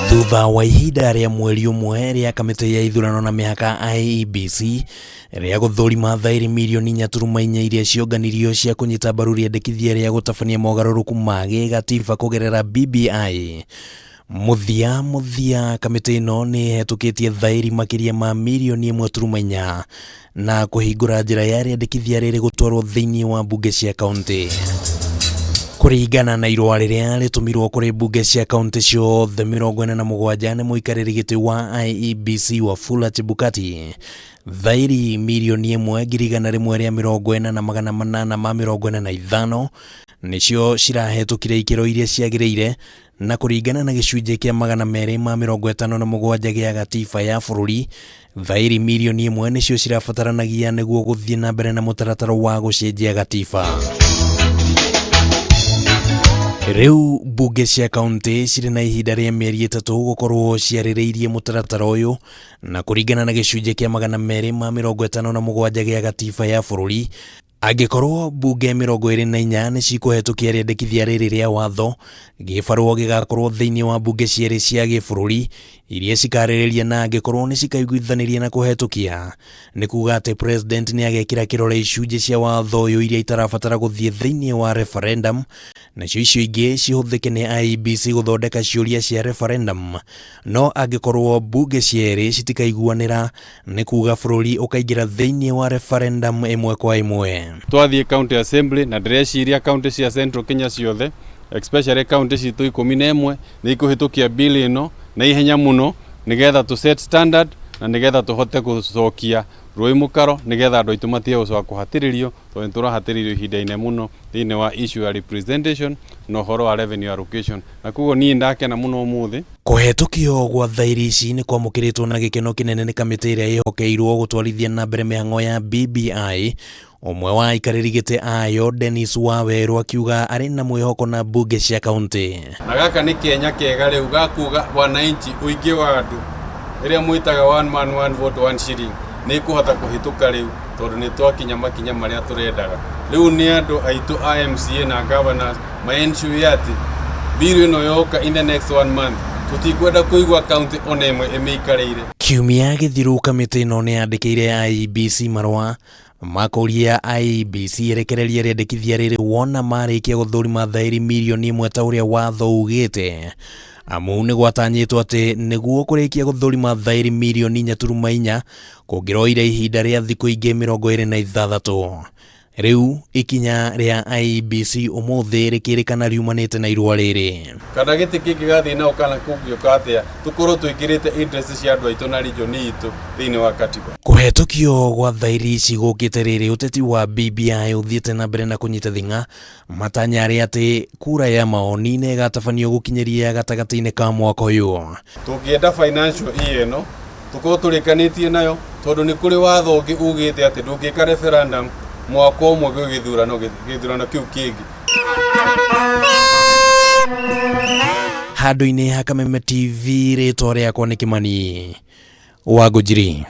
Thutha wa ihinda rĩa mweri ũmwe rĩa kamĩtĩ ya ithurano na mĩhaka IEBC rĩa gũthũrima thaĩri mirioni 4.4 iria cionganirio cia kũnyita mbaru rĩendekithia rĩa gũtabania mogarũrũku ma gĩgatiba kũgerera BBI. Mũthia mũthia kamĩtĩ ĩno nĩ ĩhetũkĩtie thaĩri makĩria ma mirioni 1.4 na kũhingũra njĩra ya rĩendekithia rĩrĩ gũtwarwo thĩinĩ wa mbunge cia kaunti. Kũringana na irũa rĩrĩa rĩtũmirwo kũrĩ mbunge cia kaunti ciothe 47 nĩ mũikarĩri gĩtĩ wa IEBC Wafula Chebukati, thaĩri mirioni 1,140,845 nĩcio cirahetũkire ikĩro iria ciagĩrĩire na kũringana na gĩcunjĩ kĩa 257 gĩa gatiba ya bũrũri, thaĩri mirioni 1 nĩcio cirabataranagia nĩguo gũthiĩ na mbere na mũtaratara wa gũcenjia gatiba. Rĩu mbunge cia kaunti cirĩ na ihinda rĩa mĩeri 3 gũkorwo ciarĩrĩirie mũtaratara ũyũ na kũringana na gĩcunjĩ kĩa 257 gĩa gatiba ya bũrũri, angĩkorwo mbunge 24 nĩ cikũhetũkia rĩendekithia rĩrĩ rĩa watho, gĩbarũa gĩgakorwo thĩinĩ wa mbunge cierĩ cia gĩbũrũri iria cikarĩrĩria na angĩkorwo nĩ cikaiguithanĩria na kũhetũkia, nĩ kuga atĩ president nĩ agekĩra kĩrore icunjĩ cia watho ũyũ iria itarabatara gũthiĩ thĩinĩ wa referendum, nacio icio ingĩ cihũthĩke nĩ IEBC gũthondeka ciũria cia referendum. No angĩkorwo mbunge cierĩ citikaiguanĩra, nĩ kuga bũrũri ũkaingĩra thĩinĩ wa referendum ĩmwe kwa ĩmwe. Twathiĩ county assembly na ndĩreciria county cia Central Kenya ciothe, especially county citũ 11 nĩ ikũhĩtũkia bill ĩno na ihenya mũno, nĩgetha tũ set standard na nĩgetha tũhote gũcokia rũĩ mũkaro, nĩgetha andũ aitũ matige gũcoka kũhatĩrĩrio, tondũ nĩ tũrahatĩrĩrio ihinda inene mũno thĩinĩ wa issue ya representation na ũhoro wa revenue allocation, na koguo niĩ ndakena mũno ũmũthĩ. Kũhetũkio gwa thaĩri ici nĩ kwamũkĩrĩtwo na gĩkeno kĩnene nĩ kamĩtĩ ĩrĩa ĩhokeirwo gũtwarithia na mbere mĩhang'o ya BBI. Ũmwe wa aikarĩri gĩtĩ ayo Dennis Wawerũ akiuga arĩ na mwĩhoko na mbunge cia kaunti. Na gaka nĩ kenya kega rĩu gakuga wananchi ũingĩ wa andũ ĩrĩa mwĩtaga one man one vote one shilling nĩ ĩkũhota kũhĩtũka rĩu, tondũ nĩ twakinya makinya marĩa tũrendaga. Rĩu nĩ andũ aitũ a MCA na governors ma ensure atĩ bill ĩno yoka in the next 1 month tũtikwenda kũigua county ona ĩmwe ĩmĩikarĩire. Kiumia gĩthiru kamĩtĩ ĩno nĩ yandĩkĩire IEBC marũa makũria IEBC ĩrekererie rĩendekithia rĩrĩ wona marĩkia gũthũrima thaĩri mirioni 1 ta ũrĩa watho ugĩte, amu nĩ gwatanyĩtwo atĩ nĩguo kũrĩkia gũthũrima thaĩri mirioni 4.4 kũngĩroire ihinda rĩa thikũ ingĩ 26. Rĩu ikinya rĩa IEBC ũmũthĩ rĩkĩrĩkana riumanĩte na irũa rĩrĩ. Kana gĩtĩ kĩngĩ gathiĩ nao kana kũngĩũka atĩa, tũkorwo twĩkĩrĩte interest cia andũ aitũ na region itũ thĩinĩ wa katiba. Kũhetũkio gwa thaĩri ici gũkĩte rĩrĩ ũteti wa BBI ũthiĩte na mbere na kũnyita thing'a, matanya arĩ atĩ kura ya maoni nĩ ĩgatabanio gũkinyĩria gatagatĩ-inĩ ka mwaka ũyũ. Tũngĩenda financial year ĩno tũkorwo tũrĩkanĩtie nayo, tondũ nĩ kũrĩ watho ũngĩ ugĩte atĩ ndũngĩka referendum mwaka ũmwe gwĩ gĩthurano kĩu kĩngĩ. Handũ-inĩ ha Kameme TV, rĩtwa rĩakwa nĩ Kĩmani wa Ngũnjiri.